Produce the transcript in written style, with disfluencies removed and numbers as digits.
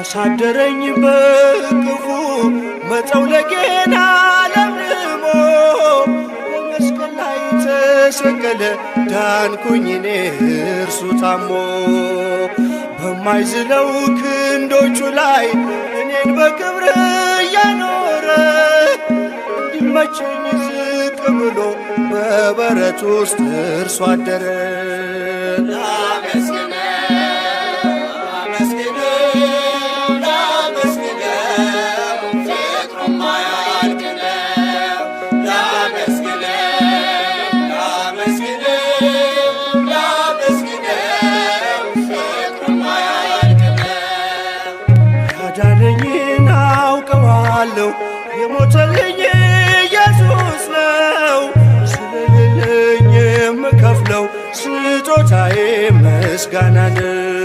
አሳደረኝ በእቅፉ መጠውለጌን አለምልሞ፣ በመስቀል ላይ ተሰቀለ ዳንኩኝ እኔ እርሱ ታሞ። በማይዝለው ክንዶቹ ላይ እኔን በክብር እያኖረ፣ እንዲመቸኝ ዝቅ ብሎ በበረት ውስጥ እርሱ አደረ። ላመስግነው ፍቅሩ ማያልቅ ነው። ላመስግነው ላመስግነው ላመስግነው ፍቅሩ ማያልቅ ነው። ያዳነኝን አውቀዋለሁ፣ የሞተልኝ ኢየሱስ ነው። ስለሌለኝ የምከፍለው ስጦታዬ ምስጋና ነው።